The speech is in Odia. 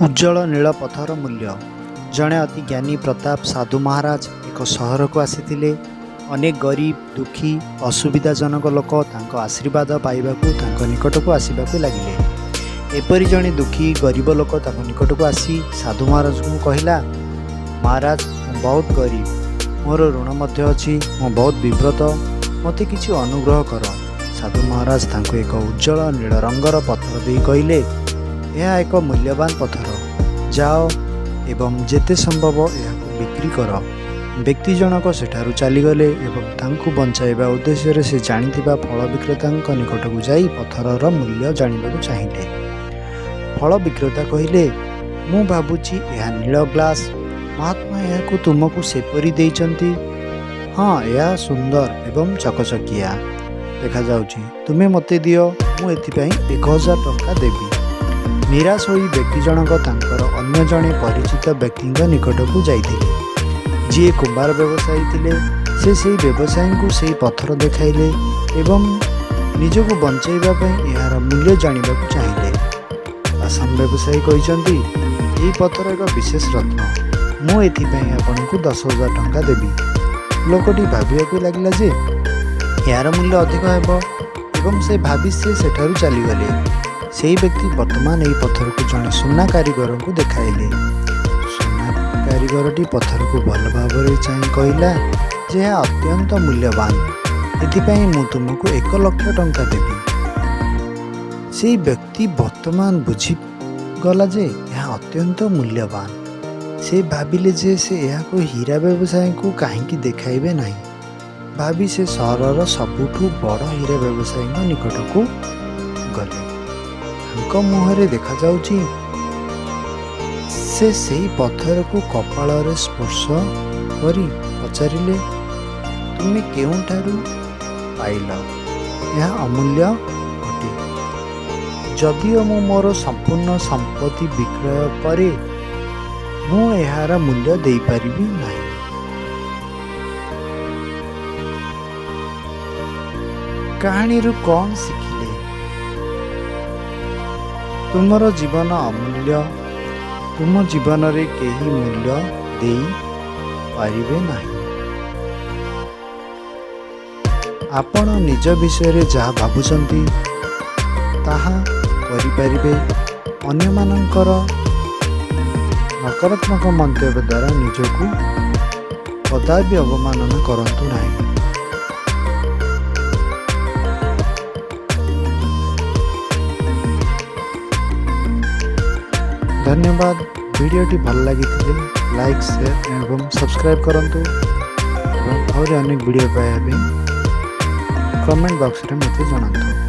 ଉଜ୍ଜ୍ୱଳ ନୀଳ ପଥର ମୂଲ୍ୟ। ଜଣେ ଅତି ଜ୍ଞାନୀ ପ୍ରତାପ ସାଧୁ ମହାରାଜ ଏକ ସହରକୁ ଆସିଥିଲେ। ଅନେକ ଗରିବ, ଦୁଃଖୀ, ଅସୁବିଧାଜନକ ଲୋକ ତାଙ୍କ ଆଶୀର୍ବାଦ ପାଇବାକୁ ତାଙ୍କ ନିକଟକୁ ଆସିବାକୁ ଲାଗିଲେ। ଏପରି ଜଣେ ଦୁଃଖୀ ଗରିବ ଲୋକ ତାଙ୍କ ନିକଟକୁ ଆସି ସାଧୁ ମହାରାଜଙ୍କୁ କହିଲା, "ମହାରାଜ, ମୁଁ ବହୁତ ଗରିବ। ମୋର ଋଣ ମଧ୍ୟ ଅଛି। ମୁଁ ବହୁତ ବିବ୍ରତ। ମୋତେ କିଛି ଅନୁଗ୍ରହ କର।" ସାଧୁ ମହାରାଜ ତାଙ୍କୁ ଏକ ଉଜ୍ଜ୍ୱଳ ନୀଳ ରଙ୍ଗର ପଥର ଦେଇ କହିଲେ, "ଏହା ଏକ ମୂଲ୍ୟବାନ ପଥର। ଯାଅ ଏବଂ ଯେତେ ସମ୍ଭବ ଏହାକୁ ବିକ୍ରି କର।" ବ୍ୟକ୍ତି ଜଣକ ସେଠାରୁ ଚାଲିଗଲେ ଏବଂ ତାଙ୍କୁ ବଞ୍ଚାଇବା ଉଦ୍ଦେଶ୍ୟରେ ସେ ଜାଣିଥିବା ଫଳ ବିକ୍ରେତାଙ୍କ ନିକଟକୁ ଯାଇ ପଥରର ମୂଲ୍ୟ ଜାଣିବାକୁ ଚାହିଁଲେ। ଫଳ ବିକ୍ରେତା କହିଲେ, "ମୁଁ ଭାବୁଛି ଏହା ନୀଳ ଗ୍ଲାସ୍। ମହାତ୍ମା ଏହାକୁ ତୁମକୁ ସେପରି ଦେଇଛନ୍ତି। ହଁ, ଏହା ସୁନ୍ଦର ଏବଂ ଚକଚକିଆ ଦେଖାଯାଉଛି। ତୁମେ ମୋତେ ଦିଅ, ମୁଁ ଏଥିପାଇଁ 1000 ଟଙ୍କା ଦେବି।" ନିରାଶ ହୋଇ ବ୍ୟକ୍ତି ଜଣକ ତାଙ୍କର ଅନ୍ୟ ଜଣେ ପରିଚିତ ବ୍ୟକ୍ତିଙ୍କ ନିକଟକୁ ଯାଇଥିଲେ, ଯିଏ କୁମ୍ଭାର ବ୍ୟବସାୟୀ ଥିଲେ। ସେ ସେହି ବ୍ୟବସାୟୀଙ୍କୁ ସେହି ପଥର ଦେଖାଇଲେ ଏବଂ ନିଜକୁ ବଞ୍ଚାଇବା ପାଇଁ ଏହାର ମୂଲ୍ୟ ଜାଣିବାକୁ ଚାହିଁଲେ। ପାଷାଣ ବ୍ୟବସାୟୀ କହିଛନ୍ତି, "ଏହି ପଥର ଏକ ବିଶେଷ ରତ୍ନ। ମୁଁ ଏଥିପାଇଁ ଆପଣଙ୍କୁ 10,000 ଟଙ୍କା ଦେବି।" ଲୋକଟି ଭାବିବାକୁ ଲାଗିଲା ଯେ ଏହାର ମୂଲ୍ୟ ଅଧିକ ହେବ ଏବଂ ସେ ଭାବି ସେ ସେଠାରୁ ଚାଲିଗଲେ। ସେହି ବ୍ୟକ୍ତି ବର୍ତ୍ତମାନ ଏହି ପଥରକୁ ଜଣେ ସୁନା କାରିଗରଙ୍କୁ ଦେଖାଇଲେ। ସୁନା କାରିଗରଟି ପଥରକୁ ଭଲ ଭାବରେ ଚାହିଁ କହିଲା ଯେ ଏହା ଅତ୍ୟନ୍ତ ମୂଲ୍ୟବାନ। ଏଥିପାଇଁ ମୁଁ ତୁମକୁ 1 ଲକ୍ଷ ଟଙ୍କା ଦେବି। ସେଇ ବ୍ୟକ୍ତି ବର୍ତ୍ତମାନ ବୁଝିଗଲା ଯେ ଏହା ଅତ୍ୟନ୍ତ ମୂଲ୍ୟବାନ। ସେ ଭାବିଲେ ଯେ ସେ ଏହାକୁ ହୀରା ବ୍ୟବସାୟୀଙ୍କୁ କାହିଁକି ଦେଖାଇବେ ନାହିଁ। ଭାବି ସେ ସହରର ସବୁଠୁ ବଡ଼ ହୀରା ବ୍ୟବସାୟୀଙ୍କ ନିକଟକୁ ଗଲେ। ତାଙ୍କ ମୁହଁରେ ଦେଖାଯାଉଛି। ସେ ସେଇ ପଥରକୁ କପାଳରେ ସ୍ପର୍ଶ କରି ପଚାରିଲେ, "ତୁମେ କେଉଁଠାରୁ ପାଇଲ? ଏହା ଅମୂଲ୍ୟ ଅଟେ। ଯଦିଓ ମୁଁ ମୋର ସମ୍ପୂର୍ଣ୍ଣ ସମ୍ପତ୍ତି ବିକ୍ରୟ କରେ, ମୁଁ ଏହାର ମୂଲ୍ୟ ଦେଇପାରିବି ନାହିଁ।" କାହାଣୀରୁ କ'ଣ ଶିଖିଲେ? ତୁମର ଜୀବନ ଅମୂଲ୍ୟ। ତୁମ ଜୀବନରେ କେହି ମୂଲ୍ୟ ଦେଇ ପାରିବେ ନାହିଁ। ଆପଣ ନିଜ ବିଷୟରେ ଯାହା ଭାବୁଛନ୍ତି, ତାହା କରିପାରିବେ। ଅନ୍ୟମାନଙ୍କର ନକାରାତ୍ମକ ମନ୍ତବ୍ୟ ଦ୍ୱାରା ନିଜକୁ କଦାପି ଅବମାନନା କରନ୍ତୁ ନାହିଁ। ଧନ୍ୟବାଦ। ଭିଡ଼ିଓଟି ଭଲ ଲାଗିଥିଲେ ଲାଇକ୍, ସେୟାର ଏବଂ ସବସ୍କ୍ରାଇବ୍ କରନ୍ତୁ ଏବଂ ଆହୁରି ଅନେକ ଭିଡ଼ିଓ ପାଇବା ପାଇଁ କମେଣ୍ଟ ବକ୍ସରେ ମୋତେ ଜଣାନ୍ତୁ।